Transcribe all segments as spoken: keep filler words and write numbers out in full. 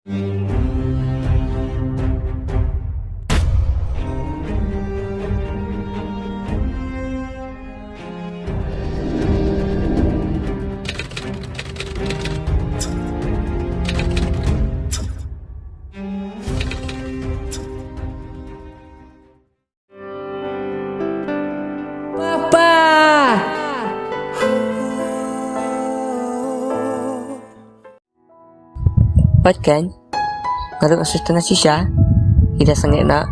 Papa! Wat kan, nga ruh nga shu tang shisha, i da sangeh na.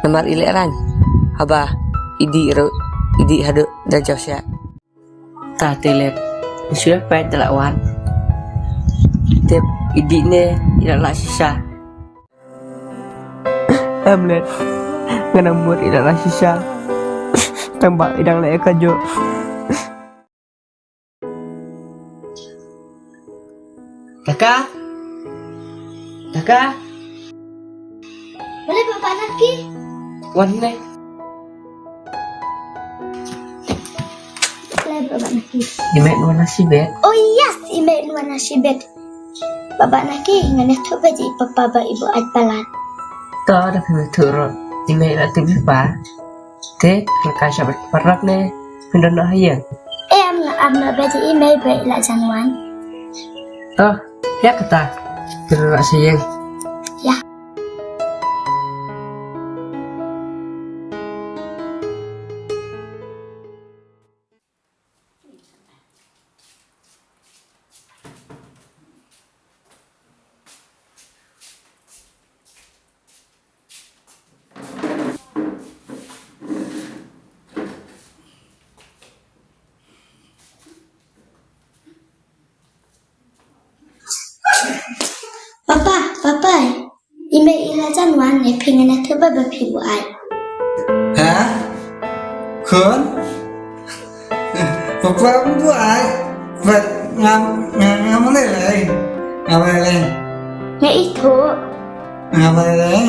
Namar i leh rang, haba i dih ruh, i dih haduh da jaw sha. Ta te leh, shu peit da la wan. Tip, i dih ne, i la la shisha. Em leh, nga nang mut i la la shisha. Tang ba i dang leh ka juh. Kaka? Kaka? Balei Papa Naki? Wan ne. Balei Papa Naki? I mei wan na shibit. Oh yes, i mei wan na shibit. Papa Naki, ngan ïathuh bad i Papa ba i buaid palat. To, da phi ïathuh ruh. I mei la tip ïa phi. Te, nga ka sha bad paralok ne, phin don noh ha ïing? Em, nga ap noh bad i mei ba i la jan wan. To, ïa kata, phin don noh sha ïing. Ïa. Papa, Papa, i mei i la jan wan ne, phi, ngan ïathuh ba, ba phi buaid. Ha? Khun? Papa buaid? Ba nga, nga, ngam lei lei. Ngam lei lei. Nga ithuh. Ngam lei lei.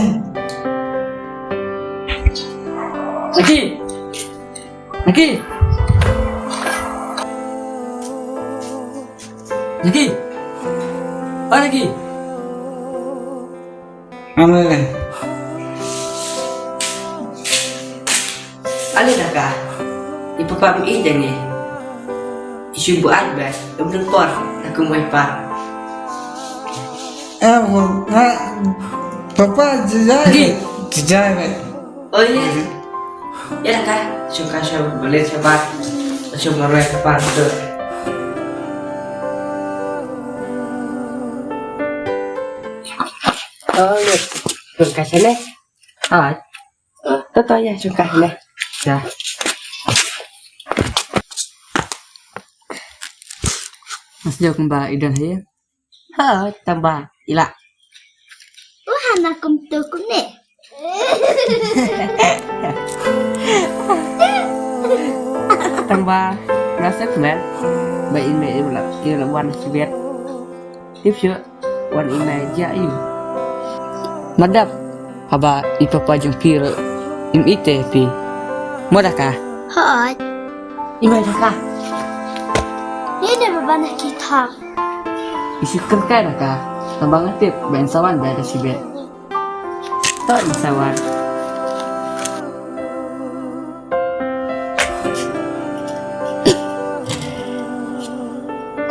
Naki. Naki. Naki. Oh, Naki. Ngam lei lei. Ale da ka. I Papa ym ïeit ïa ngi. I shu buaid bad ym don por da kum wei pa. Eh, nga, Papa jijai. Naki. Jijai bad. Oh, ïa. Ïa da ka, shong ka shong, balik shabar. Shong marwei ka par tu. Oh, ïa. Shong ka shane. Ah. To, to, ïa, shong ka shane. Ïa. Mas jauh kemba idan hai. Ha, tang ba i la. Wah, na kumtu kumne. Tang ba nga sngewkmen ba i mei i la, i la wan shibit. Tip shuh, wan i mei jia i. Madap. Haba i Papa jong phi ruh im ïeit ïa phi. Mo da ka? Hooid. I mei da ka? Ïa ne Papa Naki tha. I shu kynkai da ka? Tang ba nga tip ba in sa wan ba da shibit. To in sa wan.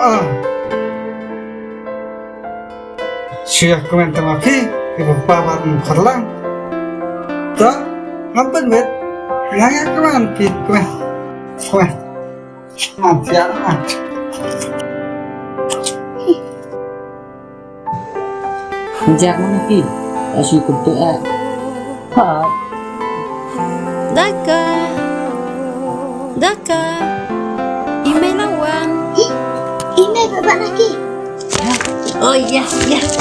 Ah. Shu ïa kmen tang ma phi, ïa papa ban kyrlang. To, ngam pynbeit. Nga ïa kmen phi, kmen. Kmen. Ngam ïa kmen. Jia ma phi. Shu kumtu eh. Ha. Da ka. Da ka. I mei la wan. I mei ba ba na ki. Oh, yes, yes.